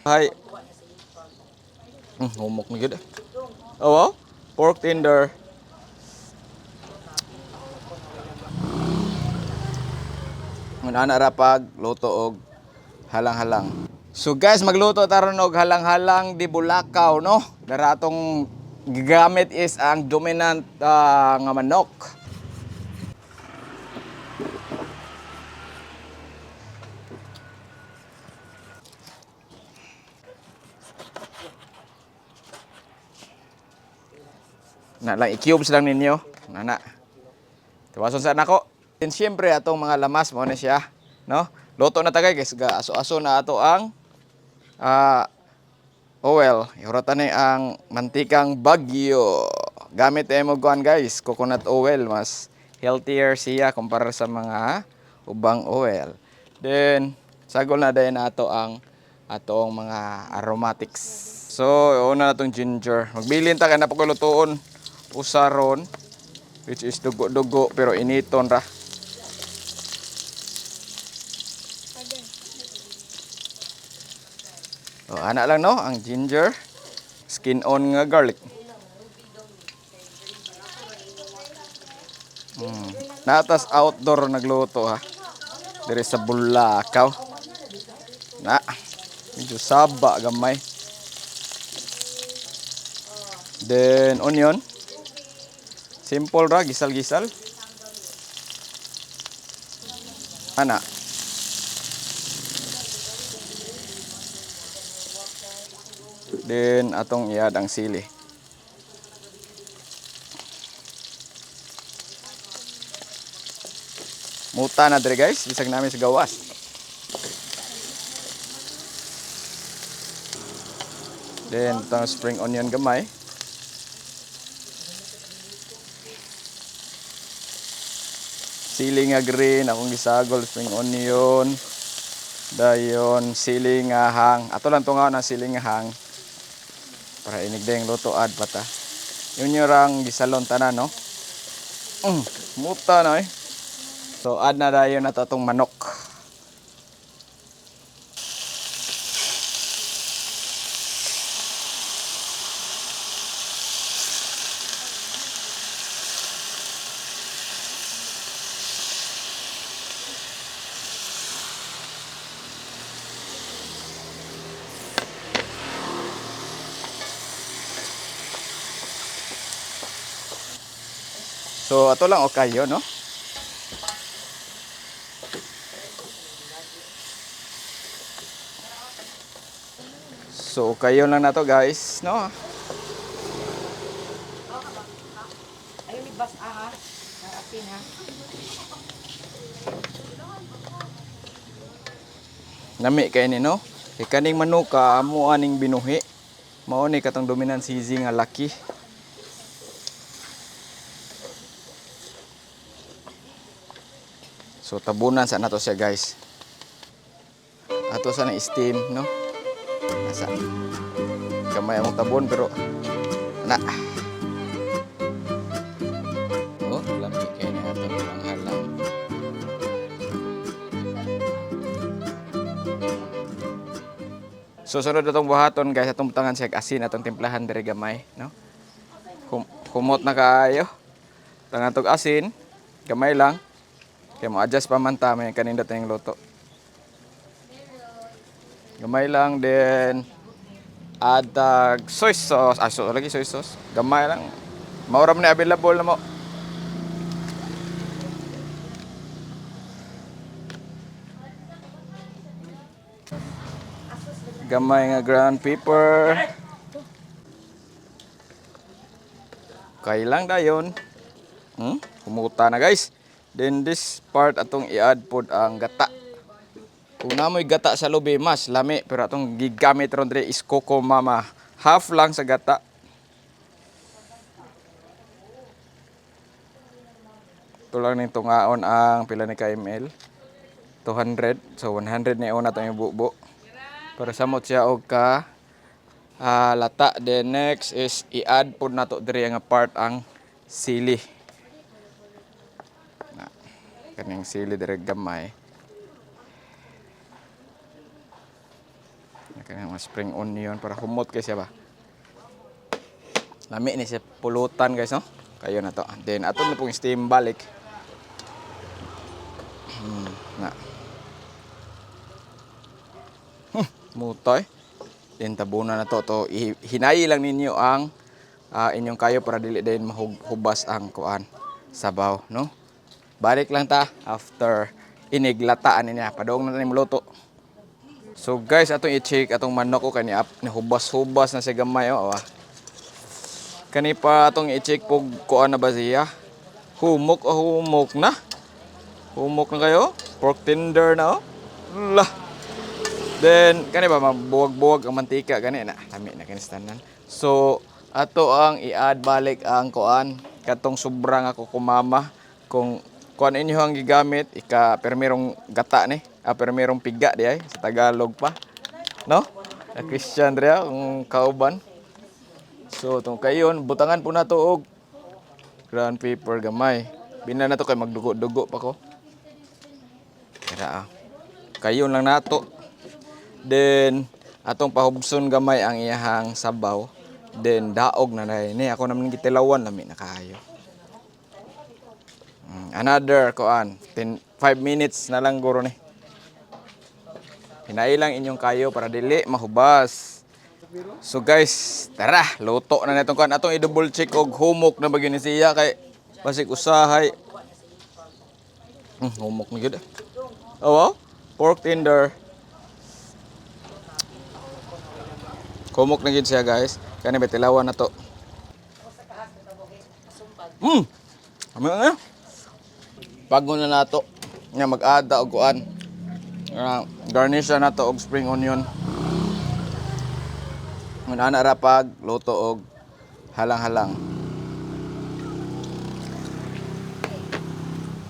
Hi. Humok na gyud eh. Oh, wow. Pork tender. Ana ra pag luto og halang-halang. So guys, magluto taron og halang-halang di Bulacau, no? Dara atong gigamit is ang dominant nga manok. Na lang i-cubes lang ninyo. Nana. Tiwason sa nako. And siyempre atong mga lamas mo na siya, no? Luto na ta, guys, ga aso-aso na ato ang oil. Ihuratan ni ang mantikang Bagyo. Gamit eh mo kuan, guys, coconut oil, mas healthier siya kumpara sa mga ubang oil. Then sagol na dayon ato ang atong mga aromatics. So, una na tong ginger. Magbilin ta kay napakulutuon usaron, which is dugo-dugo pero initon ra. Oh, ana lang, no, ang ginger, skin on nga garlic. Natas outdoor nagluto ha. Diri sa Bulacau. Na. Medyo saba gamay. Then onion. Simple ra, gisal-gisal. Ana. Then atong i-add ang sili. Muta na dire, guys, bisag namin sa gawas. Then itong spring onion gamay. Sili nga green, akong gisagol, spring onion. Dayon, sili nga hang. Ato lang tungaw na sili nga hang. Para inig dayong luto ad pa ta. Yun yung rang gisalon tanan, no? Muta na eh. So, add na dayon na to atong manok. So, ato lang okay yun, no? So, okay yun lang na to, guys, no? Ayun, may bas ah, ha? Ang asin ha. Nami kay ni, no? Kay kaning manuka amo aning binuhi. Mao ni katong dominant season nga laki. So tabunan sa nato siya, guys. Ato sa na steam, no? Nasa kamay among tabon pero na. Oh, lami kay ni ato halang-halang. So sunod atong buhaton, guys, atong butangan siya og asin, atong timplahan diri gamay, no? Humot na kaayo. Tangan tog asin, gamay lang. Kay mo adjust pa man ta may kanindot na yung luto. Gamay lang, then add tag soy sauce, ah, so lagi soy sauce. Gamay lang. Maura man ni available na mo. Gamay nga ground pepper. Kailang dayon. Humuta na, guys. Then this part atong i-add pod ang gata. Kung namoy gata sa lubi, mas lami, pero atong gigamit ron diri is Coco Mama. Half lang sa gata. Ito lang ning tungaon ang pila ni ka ml? 200. So 100 ni una itong ibubo. Para samot siya og ka lata. Then next is i-add pod nato diri nga part ang sili. Na, kaning sili diri gamay. Kaya mga spring onion para humot kay siya ba. Lami ni siya pulutan, guys, no? Kayo na to. Then ato na pong steam balik. Na. Mutoy. Then tabunan na to. To hinayi lang ninyo ang inyong kayo para dili din mahubas ang kuan sabaw, no? Balik lang ta after iniglataan niya. Padong na ni luto. So guys, atong i-check atong manok ko kani up ni hubas-hubas na siya gamay, oh. Ah. Kani pa atong i-check pug kuan na ba siya? Humok oh, humok na. Humok na kayo. Pork tender na, oh. Lah. Then kani ba mabuwag-buwag ang mantika gani na. Lami na kani sa tanan. So ato ang i-add balik ang kuan katong sobra nga kukumama kung kuan inyo ang gigamit ika permirong gata ni, permirong piga di ay sa Tagalog pa. No? Na Christian Drea kung kauban. So tong kayon butangan po nato og ground paper gamay. Bina na to kay magdugo-dugo pa ko. Kaya ah. Kayon lang nato. Then atong pahubson gamay ang iyahang sabaw. Then daog na na ni ako naman gitilawan, lami na kaayo. Another kuan 10 5 minutes na lang guro ni. Hinay lang inyong kayo para dili mahubas. So guys, tara, luto na natong kuan. Atong i-double check og humok na ba gyud ni siya kay basig usahay. Humok na gyud. Oh, wow. Pork tender. Kumok na gyud siya, guys. Kani ba tilawan na to. Amo na. Bago na nato nga mag-ada og kuan. Garnish na nato og spring onion. Mun ana ra pag luto og halang-halang.